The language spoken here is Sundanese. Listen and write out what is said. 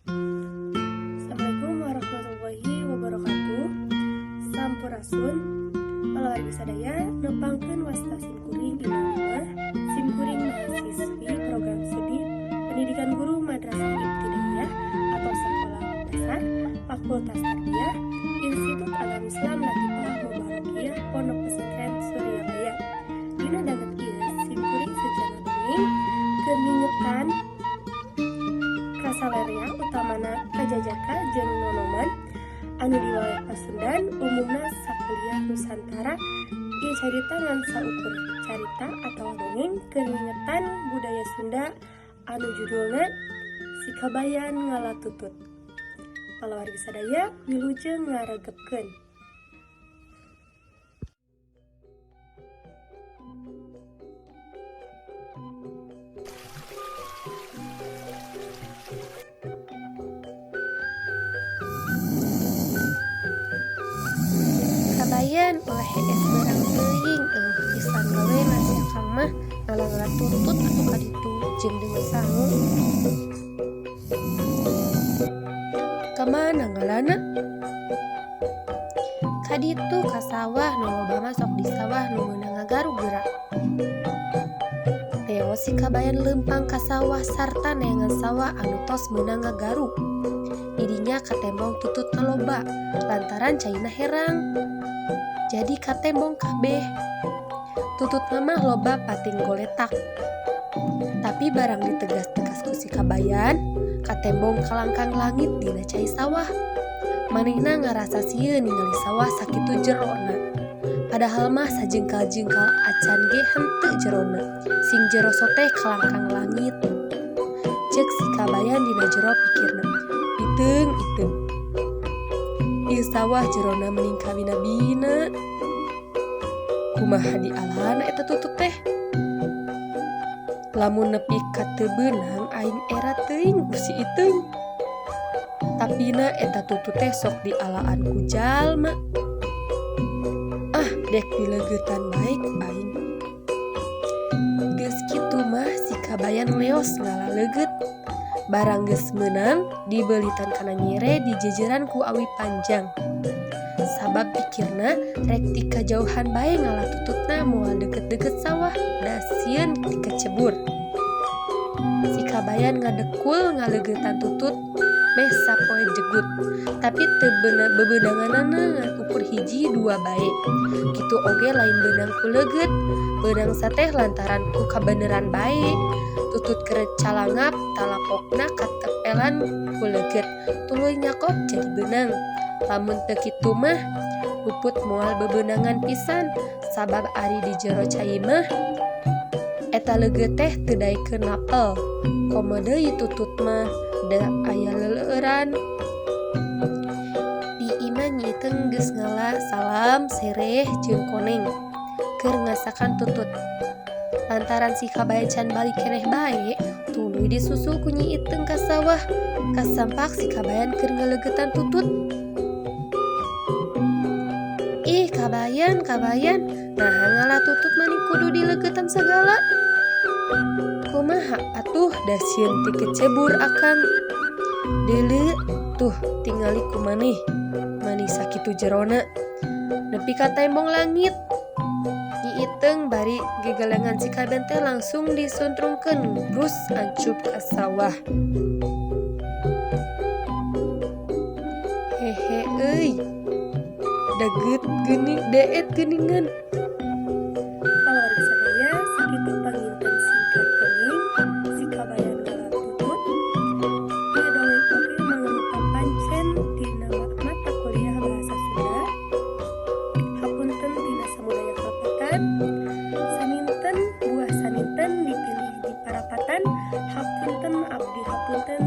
Assalamualaikum warahmatullahi wabarakatuh. Sampurasun. Palawargi sadaya, nepangkeun wasta simkuring Ina, simkuring mahasiswi program studi Pendidikan Guru Madrasah Ibtidaiyah atau Sekolah Dasar, Fakultas Tarbiyah, Institut Agama Islam Latifah Mubarakiyah, Pondok Pesantren Suryalaya. Dina danget ieu simkuring sejarah dongeng keur ngingetan ka salerya, utamana kajajaka jeung nonoman anu di wilayah Pasundan, umumna sakuliah Nusantara. Ieu carita ngan saukur carita atau dongeng keur ngingetan budaya Sunda anu judulna Si Kabayan Ngala Tutut. Palawargi sadaya, wilujeng ngaregepkeun. Kabayan, ulah hees beurang teuing, euweuh pisan gawena si akang mah, ngala-ngala tutut atuh ka ditu jeung deui sangu. Ka mana ngalana? Ka ditu ka sawah, nu loba mah sok di sawah nu meunang ngagaruk geura. Leo si Kabayan leumpang ka sawah sarta neangan sawah anu tos meunang ngagaruk. Didinya katembong tututna loba lantaran caina herang. Jadi katembong kabeh. Tututna mah loba pating goletak. Tapi barang ditegas-tegas ku si Kabayan, katembong kalangkang langit dina cai sawah. Manehna ngarasa sieun ningali sawah sakitu jerona. Padahal mah sajengkal-jengkal acan ge henteu jerona. Sing jero soteh kalangkang langit. Ceuk si Kabayan dina jero pikirna, "Iteung, iteung. Ieu sawah jerona mending kabina-bina. Kumaha dialana eta tutut teh? Lamun nepi ka teu beunang aing era teuing ku si Iteung. Tapina eta tutut teh sok dialaan ku jalma. Ah, dek dileugeutan bae ku aing." Geus kitu mah si Kabayan leos ngala leugeut. Barang geus meunang, dibeulitan kana nyere dijejeran ku awi panjang. Sabab pikirna rek ti kajauhan bae ngala tututna, moal deket-deket sawah da sieun dikecebur. Si Kabayan ngadekul ngaleugeutan tutut meh sapoe jegut, tapi teu bebeunanganana ngan ukur hiji dua bae. Kitu oge lain beunang ku leugeut, beunang sateh lantaran ku kabeneran bae. Tutut keur calangap talapokna katepelan ku leugeut, tuluy nyakop jadi beunang. Lamun teu kitu mah puput moal bebeunangan pisan, sabab ari di jero cai mah eta leugeut teh teu daekeun napel. Komo deui tutut mah da aya leleueuran. Di imah Nyi Iteung geus ngala salam, sereh jeung koneng keur ngasakan tutut. Lantaran si Kabayan can balik keneh bae, tuluy disusul ku Nyi Iteung ka sawah. Kasampak si Kabayan keur ngaleugeutan tutut. "Ih, Kabayan, Kabayan, naha ngala tutut mani kudu dileugeutan sagala? Kumaha atuh da sieun ti kecebur akang. Deuleu tuh tingali ku maneh, mani sakitu jerona nepi ka tembong langit." Nyi Iteung bari gegelengan si Kabayan teh langsung disuntrungkeun brus ancup ka sawah. Hehe euy. Dageut geuning deet geuningan. Palawargi sadaya, sakitu panginten singkat dongeng Si Kabayan Ngala Tutut. Ieu dongeng oge mangrupa pancen tina mata kuliah Bahasa Sunda. Hapunten tina samudaya kalepatan. Saninten buah saninten dipilih di parapatan. Hapunten abdi hapunten.